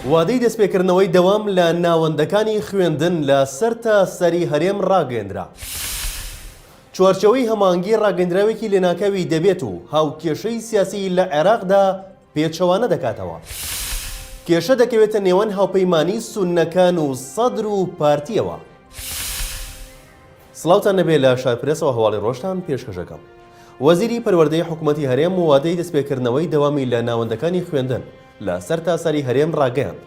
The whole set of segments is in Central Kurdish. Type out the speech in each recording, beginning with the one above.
وادەی دەستپێکردنەوەی دەوام لە ناوەندەکانی خوێندن لە سەرتاسەری هەرێم ڕاگەیەندرا. چوارچێوەی هەماهەنگی ڕاگەیندراوێکی لەناکاوی دەبێت و هاوکێشەی سیاسی لە عێراقدا پێچەوانە دەکاتەوە. کێشە دەکەوێتە نێوان هاوپەیمانی سوننەکان و سەدر و پارتییەوە. سڵاوتان لێبێ لە شارپرێسەوە هەواڵی ڕۆژتان پێشکەش ئەکەم. وەزیری پەروەردەی حکومەتی هەرێم وادەی دەستپێکردنەوەی دەوامی لە ناوەندەکانی خوێندن لە سەرتاسەری هەرێم ڕاگەیاند.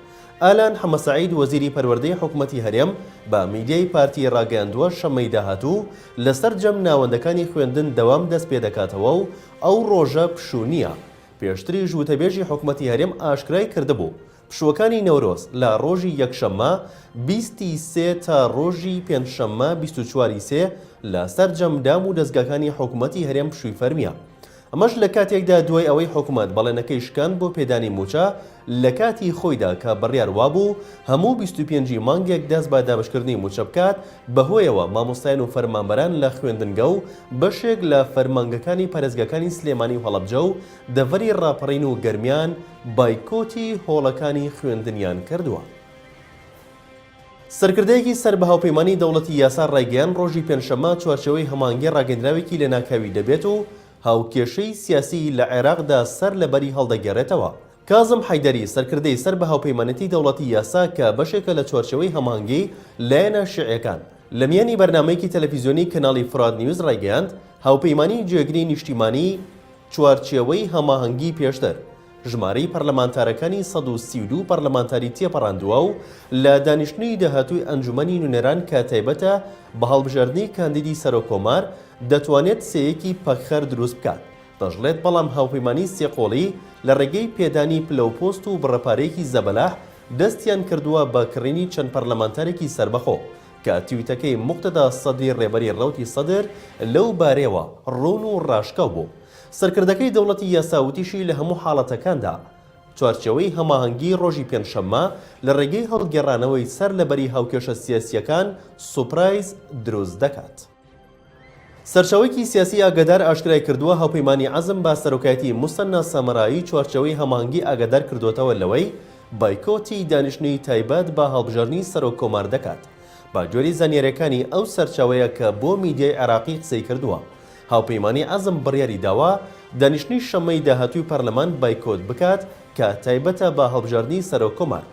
ئالان حەمەسەعید وەزیری پەروەردەی حکومەتی هەرێم بە میدیای پارتی ڕاگەیاندووە شەممەی داهاتوو لە سەرجەم ناوەندەکانی خوێندن دەوام دەستپێدەکاتەوە و ئەو ڕۆژە پشوو نییە. پێشتریش وتەبێژی حکومەتی هەرێم ئاشکرای کردبوو پشووەکانی نەورۆز لە ڕۆژی یەکشەممە 20 ی سێ تا ڕۆژی پێنجشەممە 24 ی سێ لە سەرجەم دام و دەزگاکانی حکومەتی هەرێم پشووی فەرمییە. ئەمەش لە کاتێکدا دوای ئەوەی حکومەت بەڵێنەکەی شکاند بۆ پێدانی مووچە لە کاتی خۆیدا کە بڕیار وابوو هەموو 25 ی مانگێک دەست بە دابەشکردنی مووچە بکات، بەهۆیەوە مامۆستایان و فەرمانبەران لە خوێندنگە و بەشێک لە فەرمانگەکانی پارێزگاکانی سلێمانی و هەڵەبجە و دەڤەری ڕاپەڕین و گەرمیان بایکۆتی هۆڵەکانی خوێندنیان کردووە. سەرکردەیەکی سەر بە هاوپەیمانی دەوڵەتی یاسا ڕایگەیاند، ڕۆژی پێنجشەممە چوارچێوەی هەماهەنگی ڕاگەیندراوێکی لەناکاوی دەبێت و هاوکێشەی سیاسی لە عێراقدا سەر لە بەری هەڵدەگێڕێتەوە. کازم حەیدەری، سەرکردەی سەر بە هاوپەیمانێتی دەوڵەتی یاسا کە بەشێکە لە چوارچێوەی هەماهەنگی لایەنە شیعیەکان، لە میانی بەرنامەیەکی تەلەفیزیۆنی کەناڵی فورات نیوز ڕایگەیاند، هاوپەیمانی جێگری نیشتیمانی چوارچێوەی هەماهەنگی پێشتر، ژمارەی پەرلەمانتارەکانی 132 پەرلەمانتاری تێپەڕاندووە و لە دانیشتنی داهاتووی ئەنجومەنی نوێنەران کە تایبەتە بە هەڵبژاردنی کاندیدی سەرۆککۆمار، دەتوانێت سێیەکی پەکخەر دروست بکات. دەشڵێت بەڵام هاوپەیمانی سێقۆڵی لە ڕێگەی پێدانی پلە و پۆست و بڕە پارەیەکی زەبەلاح دەستیان کردووە بە کڕینی چەند پەرلەمانتارێکی سەربەخۆ کە تویتەکەی موقتەدا سەدری ڕێبەری ڕەوتی سەدر لەو بارەیەوە ڕوون و ڕاشکاو بوو. سەرکردەکەی دەوڵەتی یاسا وتیشی لە هەموو حاڵەتەکاندا چوارچێوەی هەماهەنگی ڕۆژی پێنجشەممە لە ڕێگەی هەڵگێڕانەوەی سەر لەبەری هاوکێشە سیاسییەکان سوپرایز دروست دەکات. سەرچاوەیەکی سیاسی ئاگادار ئاشکرای کردووە، هاوپەیمانی عەزم بە سەرۆکایەتی موسەننا سامەرایی چوارچێوەی هەماهەنگی ئاگادار کردووەتەوە لەوەی بایکۆتی دانیشتنی تایبەت بە هەڵبژاردنی سەرۆک کۆمار دەکات. بە گوێرەی زانیارییەکانی ئەو سەرچاوەیە کە بۆ میدیای عێراقی قسەی کردووە، هاوپەیمانی عەزم بڕیاری داوە دانیشتنی شەممەی داهاتووی پەرلەمان بایکۆت بکات کە تایبەتە بە هەڵبژاردنی سەرۆک کۆمار.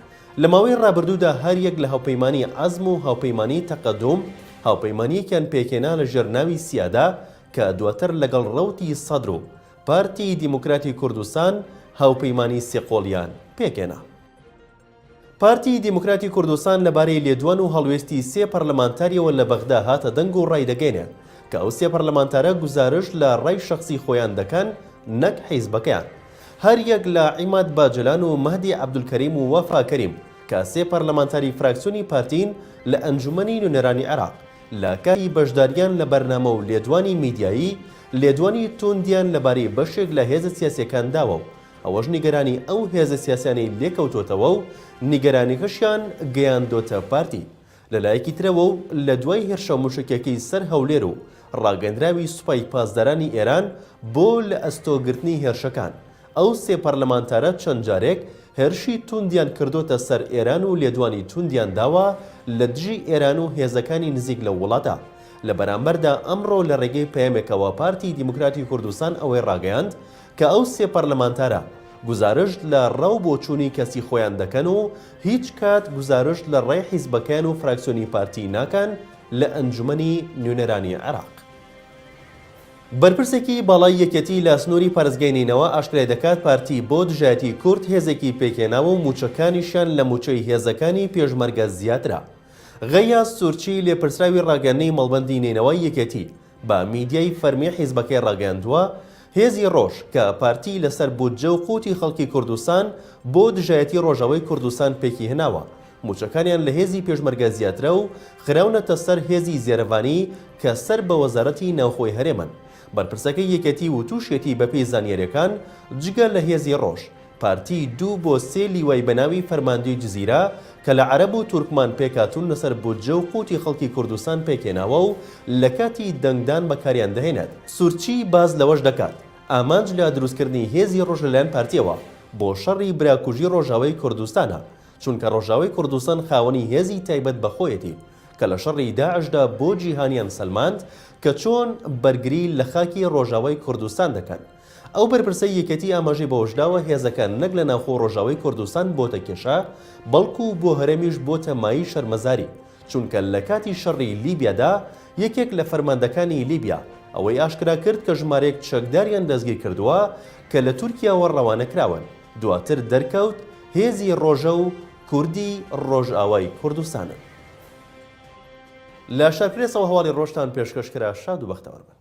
لە ماوەی ڕابردوودا هەریەک لە هاوپەیمانی عەزم و هاوپەیمانی تەقەدوم هاوپەیمانییەکیان پێکهێنا لە ژێر ناوی سیادە کە دواتر لەگەڵ ڕەوتی سەدر و پارتی دیموکراتی کوردستان هاوپەیمانی سێقۆڵیان پێکهێنا. پارتی دیموکراتی کوردستان لەبارەی لێدوان و هەڵوێستی سێ پەرلەمانتاریەوە لە بەغدا هاتە دەنگ و ڕایدەگەینێت کە ئەو سێ پەرلەمانتارە گوزارشت لە ڕای شەخسی خۆیان دەکەن نەک حیزبەکەیان. هەریەک لە عیماد باجەلان و مەهدی عەبدولکەریم و وەفا کەریم کە سێ پەرلەمانتاری فراکسیۆنی پارتین لە ئەنجومەنی نوێنەرانی عێراق لە کاتی بەشداریان لە بەرنامە و لێدوانی میدیایی لێدوانی توندیان لەبارەی بەشێک لە هێزە سیاسیەکان داوە و ئەوەش نیگەرانی ئەو هێزە سیاسیانەی لێکەوتۆتەوە و نیگەرانیەکەشیان گەیاندۆتە پارتی. لە لایەکی ترەوە و لە دوای هێرشە موشەکیەکەی سەر هەولێر و ڕاگەندراوی سوپای پاسدارانی ئێران بۆ لە ئەستۆ گرتنی هێرشەکان، ئەو سێ پەرلەمانتارە چەند جارێک هێرشی توندیان کردۆتە سەر ئێران و لێدوانی توندیان داوە لە دژی ئێران و هێزەکانی نزیک لەو وڵاتە. لە بەرامبەردا ئەمڕۆ لە ڕێگەی پەیامێکەوە پارتی دیموکراتی کوردستان ئەوەی ڕاگەیاند کە ئەو سێ پەرلەمانتارە گوزارشت لە ڕا و بۆچوونی کەسی خۆیان دەکەن و هیچ کات گوزارشت لە ڕای حیزبەکەیان و فراکسیۆنی پارتی ناکەن لە ئەنجومەنی نوێنەرانی عێراق. بەرپرسێکی باڵای یەکێتی لە سنووری پارێزگای نەینەوا ئاشکرای دەکات پارتی بۆ دژایەتی کورد هێزێکی پێکهێناوە و مووچەکانیشیان لە مووچەی هێزەکانی پێشمەرگە زیاترە. غەیاس سورچی لێپرسراوی ڕاگەیاندنی مەڵبەندی نەینەوای یەکێتی بە میدیای فەرمی حیزبەکەی ڕاگەیاندووە، هێزی ڕۆژ کە پارتی لەسەر بودجە و قوتی خەڵکی کوردستان بۆ دژایەتی ڕۆژاوای کوردستان پێکیهێناوە، موچەکانیان لە هێزی پێشمەرگە زیاترە و خراونەتە سەر هێزی زێرەڤانی کە سەر بە وەزارەتی ناوخۆی هەرێمن. بەرپرسەکەی یەکێتی وتوشیەتی بەپێی زانیاریەکان جگە لە هێزی ڕۆژ، پارتی دوو بۆ سێ لیوای بەناوی فەرماندەی جزیرە کە لە عەرەب و تورکمان پێکهاتوون لەسەر بودجە و قوتی خەڵکی کوردستان پێکهێناوە و لەکاتی دەنگدان بەکاریان دەهێنێت. سورچی باس لەوەش دەکات، ئامانج لە دروستکردنی هێزی ڕۆژ لەلایەن پارتیەوە بۆ شەڕی براکوژی ڕۆژاوای کوردستانە. چونکە ڕۆژاوای کوردستان خاوەنی هێزی تایبەت بە خۆیەتی کە لە شەڕی داعشدا بۆ جیهانیان سەلماند کە چۆن بەرگری لە خاکی ڕۆژاوای کوردستان دەکەن. ئەو بەرپرسەی یەکێتی ئاماژەی بەوەشداوە هێزەکە نەک لە ناوخۆ ڕۆژاوای کوردستان بۆتە کێشە، بەڵکو بۆ هەرێمیش بۆتە مایەی شەرمەزاری، چونکە لە کاتی شەڕی لیبیادا یەکێک لە فەرماندەکانی لیبیا ئەوەی ئاشکرا کرد کە ژمارەیەک چەکداریان دەستگیرکردووە کە لە تورکیاوە ڕەوانە کراون، دواتر دەرکەوت هێزی ڕۆژە و کوردی ڕۆژئاوای کوردستانن. لە شارپرێسەوە هەواڵی ڕۆژتان پێشکەش کرا شاد و بەختەوەر بن.